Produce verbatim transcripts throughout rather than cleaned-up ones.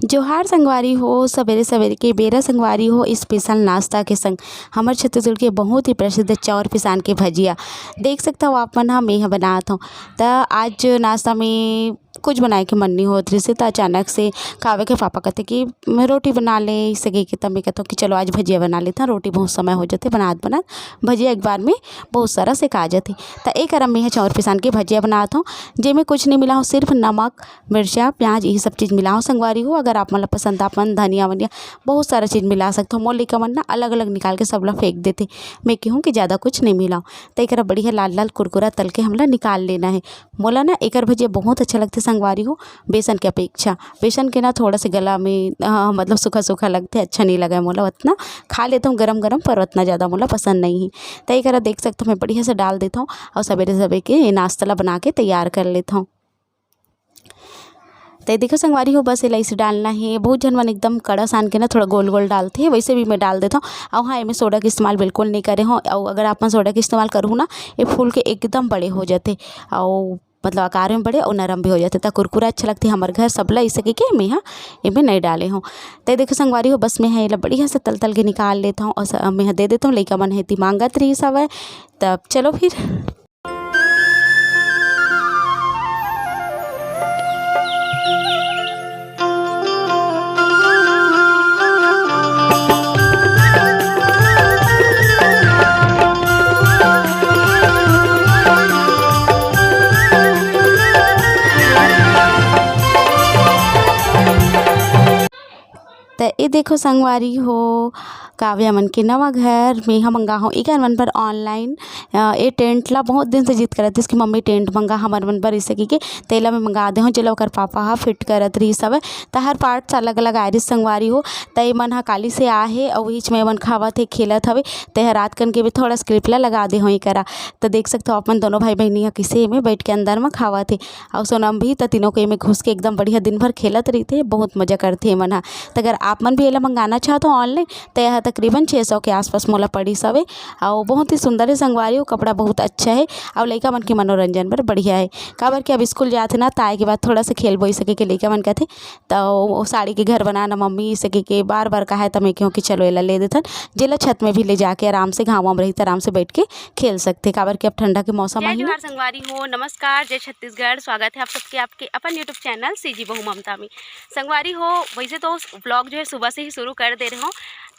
जोहार संगवारी हो, सबेरे सबेरे के बेरा संगवारी हो, special नाश्ता के संग हमर छत्तीसगढ़ के बहुत ही प्रसिद्ध चाउर पिसान के भजिया। देख सकत हव आप मन ह, मैं ह बनात हव। त आज नाश्ता में कुछ बनाए के मन नहीं होत रहिस हे, त अचानक से काव्या के पापा कथे कि रोटी बना ले, इसे कहिके त मैं कहत हव कि चलो आज भजिया बना लेथन, रोटी बहुत समय हो जाथे बनात बनात, भजिया एक बार में बहुत सारा सेका जाथे। त ए करा मैं ह चाउर पिसान के भजिया बनात हव, जेमे कुछ नहीं मिला हव, सिर्फ नमक, मिर्चा, प्याज, यही सब चीज़ मिलाओ संगवारी हो। अगर आप मन ला पसंद, आप मन धनिया वनिया बहुत सारा चीज़ मिला सकते हो। मोर लइका मन ना अलग अलग निकाल के सब ला फेंक देथे। मैं कहूँ कि ज़्यादा कुछ नहीं मिलाओ। त एकरा बढ़िया लाल लाल कुरकुरा तल के हमला निकाल लेना है। मोला ना एकर भजिया बहुत अच्छा लगथे संगवारी हो, बेसन के अपेक्षा। बेसन के ना थोड़ा से गला में, अ, मतलब सूखा सूखा लगथे, अच्छा नहीं लगे मोला उतना। खा लेता हूँ गरम गरम, पर उतना ज़्यादा मोला पसंद नहीं है। त एकरा देख सकते हो, मैं बढ़िया से डाल देता हूँ और सवेरे सवेरे के ये नाश्ता ला बना के तैयार कर लेता हूँ। त देखो संगवारी हो, बस एला इसे डालना है। बहुत झन मन एकदम कड़ा सान के ना थोड़ा गोल गोल डालथे, वैसे भी मैं डाल देथव। अउ हाँ, एमे सोडा के इस्तेमाल बिल्कुल नहीं करे हो। अउ अगर आप मन सोडा के इस्तेमाल करहू ना, ये फूल के एकदम बड़े हो जाथे। अउ मतलब आकार में बड़े अउ नरम भी हो जाथे, त कुरकुरा अच्छा लगथे। हमर घर सबला इसे के, के मैं हा एमे नहीं डाले हो। त देखो संगवारी हो, बस मैं हा एला बढ़िया से तल तल के निकाल लेथव अउ स-, मैं हा दे देथव। लइका मन हे ती मांगत रहिस हवय, तब चलो फिर। त ए देखो संगवारी हो, काव्या मन के नवा घर, मेहा मंगा हो एकर मन बर online। अ, ए टेंट ला बहुत दिन से जिद करत रहिस कि मम्मी टेंट मंगा हमर मन बर, इसे कहिके तेला मैं मंगा दे हूँ, जेला ओकर पापा ह फिट करत रहिस हवय। त हर पार्ट्स अलग-अलग आए रहिस संगवारी हो, त ए मन ह काली से आए हे अउ बीच में ए मन खावत हे, खेलत हवे। त एह रात कन के भी थोड़ा सा क्लिप ला लगा दे हूँ एकरा। त देख सकत हो आप मन दोनों भाई बहिनी ह किसे एमे बैठ के अंदर म खावत हे। अउ सोनम भी, त तीनों के एमे घुस के एकदम बढ़िया दिन भर खेलत रहिथे, बहुत मजा करथे ए मन ह। त अगर आप मन भी एला मंगाना चाहत हो online, त एह तकरीबन छह सौ के आसपास मोला पड़िस हवे। अउ बहुत ही सुंदर हे संगवारी हो, कपड़ा बहुत अच्छा हे अउ लइका मन के मनोरंजन बर बढ़िया हे, काबर कि अब स्कूल जाथे ना, त आए के बाद थोड़ा सा खेलबो, इसे कहिके लइका मन कथे। त ओ साड़ी के घर बनाना मम्मी, इसे कहिके बार बार कहे, त मैं कहूँ कि चलो एला ले देथन, जेला छत में भी ले जाके आराम से घाम वाम रही त आराम से बैठ के खेल सकथे, काबर कि अब ठंडा के मौसम जय आही ना। जोहार संगवारी हो, नमस्कार, जय छत्तीसगढ़। स्वागत है आप सबके आपके अपन YouTube चैनल सीजी बहू ममता में। संगवारी हो, वैसे तो ब्लॉग जो है सुबह से ही शुरू कर दे रहे हो,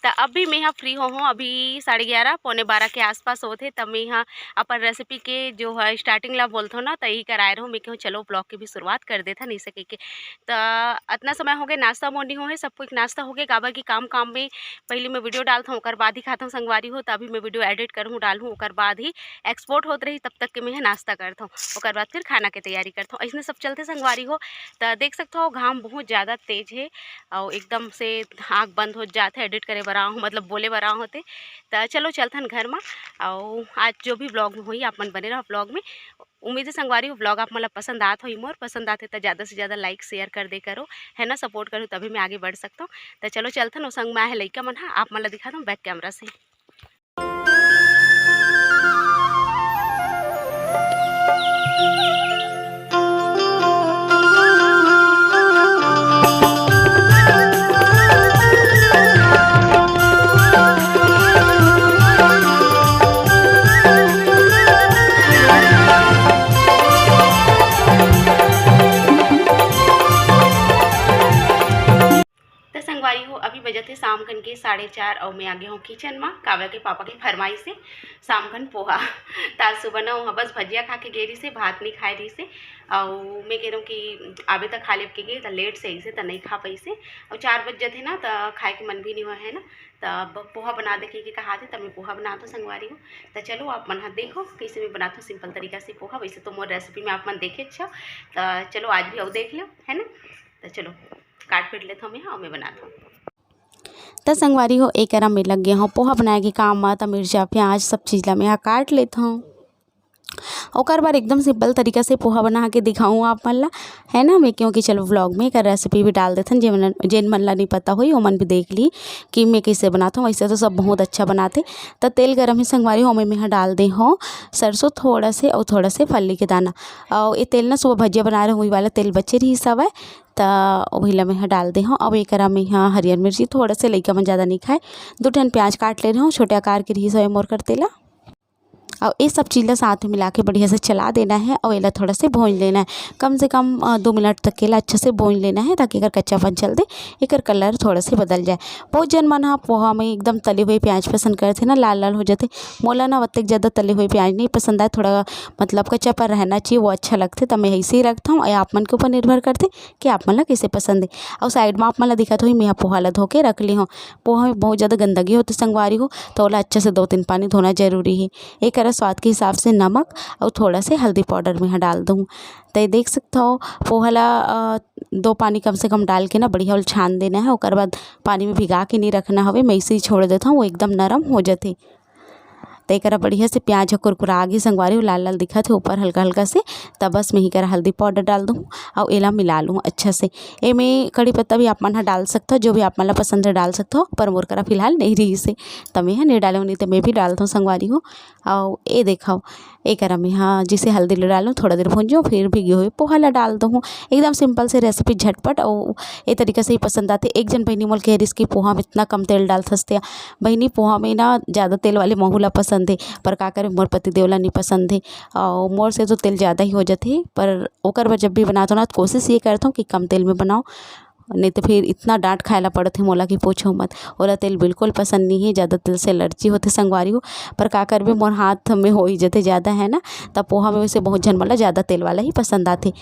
त अभी मैं यहाँ फ्री हो हूँ, अभी साढ़े ग्यारह पौने बारह के आसपास होत हे, तब मैं यहाँ अपन रेसिपी के जो है स्टार्टिंग ला बोलथो ना, त यही कराए रहूँ। मैं कहूँ चलो ब्लॉग की भी शुरुआत कर देथन इसे कहिके। त अतना समय हो गए, नाश्ता मोर नहीं हो है, सबको एक नाश्ता हो गए, काबर कि काम काम में पहले मैं वीडियो डालथो, ओकर बाद ही खाथो संगवारी हो, त अभी मैं वीडियो एडिट करहूँ, डालहूँ, ओकर बाद ही एक्सपोर्ट होत रही, तब तक के मैं ह नाश्ता करथो, ओकर बाद फिर खाना के तैयारी करथो। अइसने सब चलथे संगवारी हो। त देख सकत हो घाम बहुत ज़्यादा तेज हे अउ एकदम से आँख बंद हो जाथे, एडिट करे बर आहूँ, मतलब बोले बर आहूँ ते। त चलो चलथन घर म, अउ आज जो भी ब्लॉग में होही आप मन बने रहो ब्लॉग में। उम्मीद है संगवारी हो ब्लॉग आप मन ला पसंद आत होही मोर, पसंद आथे त ज़्यादा से ज़्यादा लाइक शेयर कर दे करो, है ना, सपोर्ट करो तभी मैं आगे बढ़ सकता हूँ। त चलो चलथन, ओ संग में आहे लइका मन ह, आप मन ला दिखात हूँ बैक कैमरा से। त संगवारी हो, अभी बजत हे शाम खन के साढ़े चार अउ मैं आगे हूँ किचन म। काव्या के पापा के फरमाइश से शाम खन पोहा। त आज सुबह न उहाँ बस भजिया खा के गे रहिस हे, भात नहीं खाए रहिस हे। अउ मैं कह रहा हूँ कि आबे त खा लेब के गे, त लेट से अइसे त नहीं खा पाइस हे। अउ चार बज जथे ना, त खाए के मन भी नहीं होय है ना। त अब पोहा बना दे के, के कहा थे, त मैं पोहा बनात हूँ संगवारी हो। त चलो आप मन ह देखो कैसे मैं बनात हूँ सिंपल तरीका से पोहा। वैसे तो मोर रेसिपी में आप मन देखे अच्छा, त चलो आज भी अउ देख लो, है ना। त चलो काट पीट लेत हूँ मैं, हाँ, मैं बनात हूँ। त संगवारी हो, एकरा में लग गए हूँ पोहा बनाए के काम म। त मिर्चा, प्याज, सब चीज़ ला मैं ह काट लेत हूँ। ओकर बर एकदम simple तरीका से पोहा बना के दिखाऊँ आप मन ला, है ना। मैं क्योंकि चलो vlog में एकर recipe भी डाल देथन, जेमन, जेन मन ला नहीं पता होई, ओमन भी देख ली कि मैं कइसे बनात हूँ। वैसे तो सब बहुत अच्छा बनाथे। त तेल गरम ही संगवारी हो, ओमे मेंहा डाल दे हूँ सरसों थोड़ा से अउ थोड़ा से फल्ली के दाना। अउ ये तेल ना सुबह भजिया बनाए रहे, वही वाला तेल बचे रहिस हवय, त वही ला मेंहा डाल दे हूँ। अब एकरा मेंहा हरियर मिर्ची थोड़ा से, लइका मन ज़्यादा नहीं खाए, दू ठन प्याज काट ले रहे हूँ, छोटे आकार के रहिस हवय मोर कर तेला। अउ ये सब चीज़ ला साथ में मिला के बढ़िया से चला देना है अउ एला थोड़ा से भूंज लेना है। कम से कम, अ, दो मिनट तक के ला अच्छा से भूंज लेना है, ताकि एकर कच्चापन चल दे, एकर colour थोड़ा से बदल जाए। बहुत जन मन ह पोहा में एकदम तले हुए प्याज पसंद करथे ना, लाल लाल हो जाथे। मोला ना ओतेक ज़्यादा तले हुए प्याज नहीं पसंद आए, थोड़ा मतलब कच्चापन रहना चाहिए, वो अच्छा लगथे, त मैं ऐसे ही रखता हूँ। ये आप मन के ऊपर निर्भर करथे कि आप मन ला कइसे पसंद है। अउ side में आप मन ला दिखत होही, मैं ह पोहा ला धो के रख ली हूँ। पोहा में बहुत ज़्यादा गंदगी होथे संगवारी हो, त ओला अच्छा से दो तीन पानी धोना जरूरी है। एकरा स्वाद के हिसाब से नमक अउ थोड़ा से हल्दी powder मेंहा डाल दूँ। त ये देख सकत हो, पोहा ला, अ, दो पानी कम से कम डाल के ना बढ़िया ओला छान देना है। ओकर बाद पानी में भिगा के नहीं रखना हवे, मैं ऐसे ही छोड़ देता हूँ, वो एकदम नरम हो जाथे। त एकरा बढ़िया से प्याज ह कुरकुरा गे संगवारी हो, लाल लाल दिखत हे ऊपर हल्का हल्का से। त बस मैं ही करा हल्दी powder डाल दूँ अउ एला मिला लूँ अच्छा से। एमे कड़ी पत्ता भी आप मन ह डाल सकथो, जो भी आप मन ला पसंद है डाल सकथो, पर मोर करा फिलहाल नहीं रहिस हे, त मैं ह नहीं डाले हूँ, नहीं त मैं भी डालथों संगवारी हो। अउ ए देखो, एकरा में हाँ जैसे हल्दी ला डालूँ, थोड़ा देर भूंजूँ, फिर भिगे हुए पोहा ला डाल दूँ। एकदम simple से recipe, झटपट, अउ ए तरीका से ही पसंद आथे। एक जन बहिनी मोल कह रहिस कि पोहा में इतना कम तेल डालथस ते। बहिनी, पोहा में ना ज़्यादा तेल वाले महू ला पसंद हे, पर का करे, मोर पति देव ला नहीं पसंद हे। अउ मोर से तो तेल ज़्यादा ही हो जाथे, पर ओकर बर जब भी बनाथों ना, तो कोशिश ये करथों कि कम तेल में बनाओ, नहीं तो फिर इतना डांट खाए ला पड़थे मोला कि पूछो मत। ओला तेल बिल्कुल पसंद नहीं है, ज़्यादा तेल से allergy होथे संगवारी हो, पर का करबे, मोर हाथ में हो ही जाथे ज़्यादा, है ना। त पोहा में वैसे बहुत झन मन ला ज़्यादा तेल वाला ही पसंद आथे।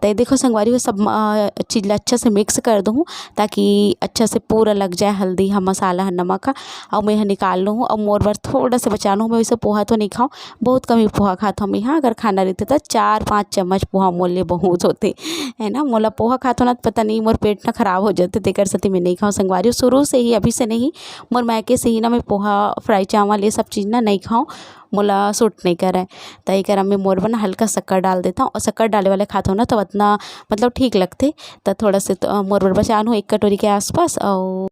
त ये देखो संगवारी हो, सब, अ, चीज़ ला अच्छा से mix कर दूँ, ताकि अच्छा से पूरा लग जाए हल्दी हा, मसाला हा, नमक हा। अउ मैं ह निकाल लूँ, अउ मोर बर थोड़ा से बचा लूँ। मैं वैसे पोहा तो नहीं खाऊँ, बहुत कम ही पोहा खात हूँ मैं। हाँ, अगर खाना रहिथे त चार पाँच चम्मच पोहा मोर ले बहुत होथे, है ना। मोला पोहा खात हूँ ना, त पता नहीं मोर पेट ना खराब हो जाथे, तेकर सेती मैं नहीं खाऊँ संगवारी हो। शुरू से ही, अभी से नहीं, मोर मायके से ही ना मैं पोहा, fry चावल, ये सब चीज़ ना नहीं खाऊँ, मोला suit नहीं करय। त एकरा में मोर बर ना हल्का शक्कर डाल देता हूँ, अउ शक्कर डाले वाले खात हूँ ना, त उतना मतलब ठीक लगथे। त थोड़ा से तो, अ, मोर बर बचा लूँ एक कटोरी के आसपास। अउ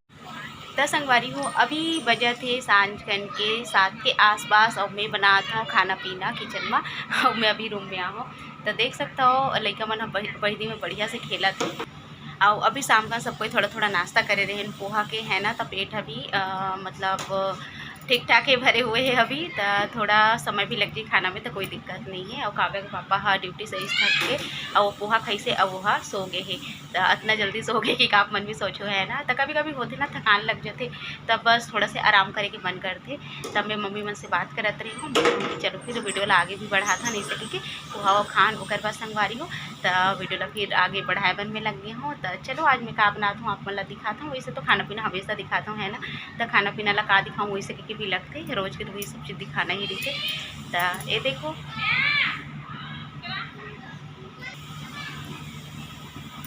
त संगवारी हो, अभी बजत हे सांझ खन के सात के आसपास, अउ मैं बनात हूँ खाना पीना kitchen में। अउ मैं अभी room में आ हूँ, त देख सकत हो लइका मन ह बह-, बहिनी में बढ़िया से खेलत हे। अउ अभी शाम का सब कोई थोड़ा थोड़ा नाश्ता करे रहेन पोहा के, है ना, त पेट अभी, अ, मतलब ठीक ठाक हे, भरे हुए हे अभी, त थोड़ा समय भी लग जाही खाना में, त कोई दिक्कत नहीं है। अउ काव्या के पापा ह duty से आइस थक के, अउ वो पोहा खाइसे, अउ वो ह सो गे हे। त अतना जल्दी सो गे कि का आप मन भी सोचो, है ना। त कभी-कभी होथे ना, थकान लग जथे, तब बस थोड़ा से आराम करे के मन करथे। तब मैं मम्मी मन से बात करत रही हूँ, मैं कहूँ कि चलो फिर video ला आगे भी बढ़ाथन, ऐसे कहिके पोहा खान ओकर बाद संगवारी हो, त video ला फिर आगे बढ़ाए बर मैं लग गई हूँ। त चलो आज मैं का बनात हूँ, आप मन ला दिखात हूँ। वैसे तो खाना पीना हमेशा दिखात हूँ, है ना, त खाना पीना ला का दिखाऊँ, वैसे कहिके भी लगथे, रोज के तो वही सब चीज़ दिखाना ही रहिथे। त ये देखो,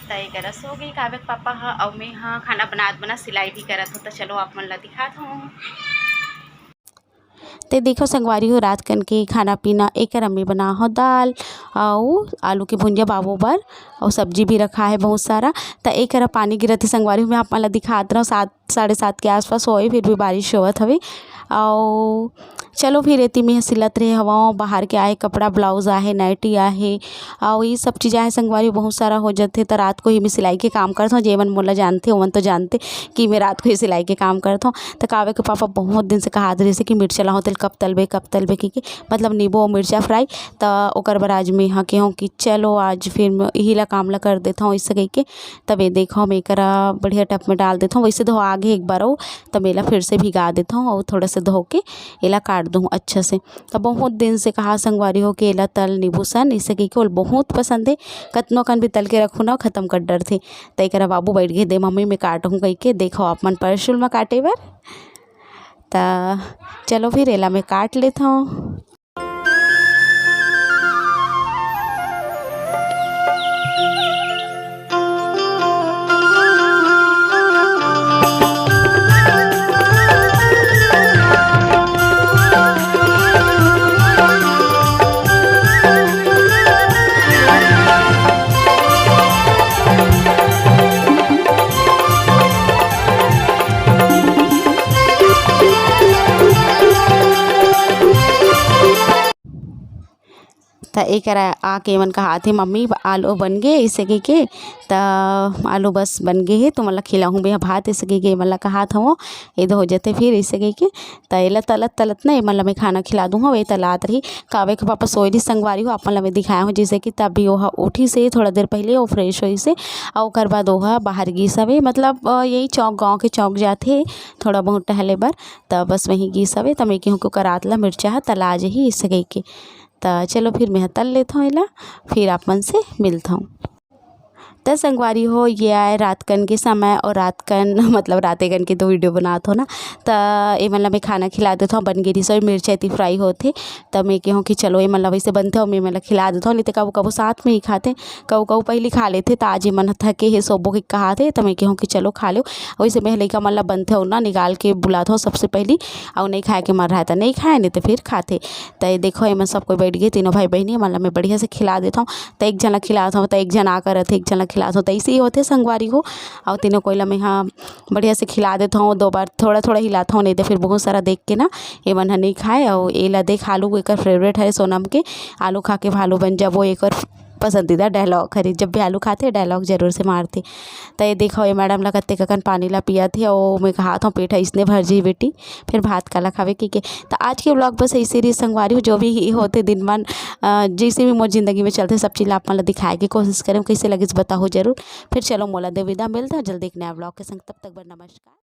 त एकरा सो गई काव्य के पापा ह, अउ मैं ह खाना बनात बनात सिलाई भी करत हूँ। त चलो आप मन ला दिखात हूँ। ते देखो संगवारी हो, रात कन के खाना पीना एकरा में बना हो दाल अउ आलू के भुंजा बाबू बर, अउ सब्जी भी रखा है बहुत सारा। त एकरा पानी गिरत हे संगवारी हो, मैं आप मन ला दिखात रहूँ, सात साढ़े सात के आसपास होए, फिर भी बारिश होवत हवे। अउ चलो फिर एती में सिलत रहे हवा, बाहर के आए कपड़ा, blouse आहे, nighty आहे, अउ ये सब चीज़ आहे संगवारी, बहुत सारा हो जाथे। त रात को ही मैं सिलाई के काम करत हूँ। जेमन मोला जानथे ओमन तो जानथे कि मैं रात को ही सिलाई के काम करत हूँ। त काव्य के पापा बहुत दिन से कहात रहिसे कि मिर्चा लाहो तेल कब तलबे, कब तलबे कहिके, मतलब नींबू अउ मिर्चा fry। त ओकर बर आज मैं हा केहूँ कि चलो आज फिर मैं इही ला काम ला कर देत हूँ, ऐसे कहिके। तब ये देखो, मैं एकरा बढ़िया टब में डाल देत हूँ। वैसे धो आगे एक बार अउ, तब एला फिर से भिगा देत हूँ अउ थोड़ा से धो के एला काट दूँ अच्छा से। तब बहुत दिन से कहा संगवारी हो के एला तल नींबू सन, इसे कहिके ओला बहुत पसंद हे। कतनो कन भी तल के रखू ना, खत्म कर डरथे। त एकरा बाबू बैठ गए दे मम्मी मैं काटहूँ कहिके। देखो आप मन परसुल में काटे बर। त चलो फिर एला मैं काट लेत हूँ। त एकर आके एमन कहात हे, "मम्मी, आलू बन गे," अइसे कहिके। त आलू बस बन गे हे, तुमन ला खिलाहूँ मैं भात, अइसे कहिके एमन ला कहात हवं। ए दे हो जथे फिर, अइसे कहिके। त एला तलत तलत ना एमन ला मैं खाना खिला दूँ हवं। ए तलात रही, काव्य के पापा सोए रहिस संगवारी हो, आप मन ला मैं दिखाए हवं, जइसे कि तभी ओहा उठिस हे थोड़ा देर पहिले, ओ fresh होइस हे, अउ ओकर बाद ओहा बाहर गिस हवे, मतलब, अ, यही चौक, गाँव के चौक जाथे थोड़ा बहुत टहले बर, त बस वहीं गिस हवे। त मैं केहूँ के ओकर आत ला मिर्चा ह तला जही, अइसे कहिके। त चलो फिर मैं ह तल लेथंव एला, फिर आप मन से मिलथंव। त संगवारी हो, ये आय रात कन के समय, अउ रात कन मतलब राते कन के तो video बनात हो ना, त एमन ला मैं खाना खिला देथंव। बन गे रिहिस हे मिर्चा एती fry होथे, त मैं केहूँ कि चलो एमन ला वइसे बनथे अउ मैं एमन ला खिला देथंव, नहीं त कभू कभू साथ में ही खाथे, कभू कभू पहिली खा लेथे। त आज एमन ह थके हे, सोबो के कहात हे, त मैं केहूँ कि चलो खा लेव। वइसे मैं लइका मन ला बनथे अउ ना निकाल के बुलाथंव सबसे पहिली, अउ नहीं खाए के मन रहय त नहीं खाए, नहीं त फिर खाथे। त ये देखो, एमन सब कोई बैठ गे, तीनों भाई बहिनी, एमन ला मैं बढ़िया से खिला देथंव। त एक झन ला खिलाथंव, त एक झन आकर रथे, एक झन ला खिलाथंव, त अइसे ही होथे संगवारी हो। अउ तीनों कोई ला मैं ह बढ़िया से खिला देथंव, दो बार थोड़ा थोड़ा हिलाथंव, नहीं त फिर बहुत सारा देख के ना एमन ह नहीं खाए। अउ एला देख, आलू एकर favourite हरे सोनम के, "आलू खा के भालू बन जाबो," एकर पसंदीदा dialogue हरे। जब भी आलू खाथे, dialogue जरूर से मारथे। त ये देखो, ये madam ला कतेक अकन पानी ला पियात हे, अउ मैं कहात हंव, "पेट ह अइसने भर जही बेटी, फिर भात काला खाबे," कहिके। त आज के vlog बस अइसे रहिस संगवारी हो, जो भी होथे दिन मन, अ, जइसे भी मोर जिंदगी में चलथे, सब चीज ला आप मन ला दिखाए के कोशिश करेंव। कइसे लगिस बताहू जरूर। फिर चलो मोला दे विदा, मिलथंव जल्दी एक नया vlog के संग, तब तक बर नमस्कार।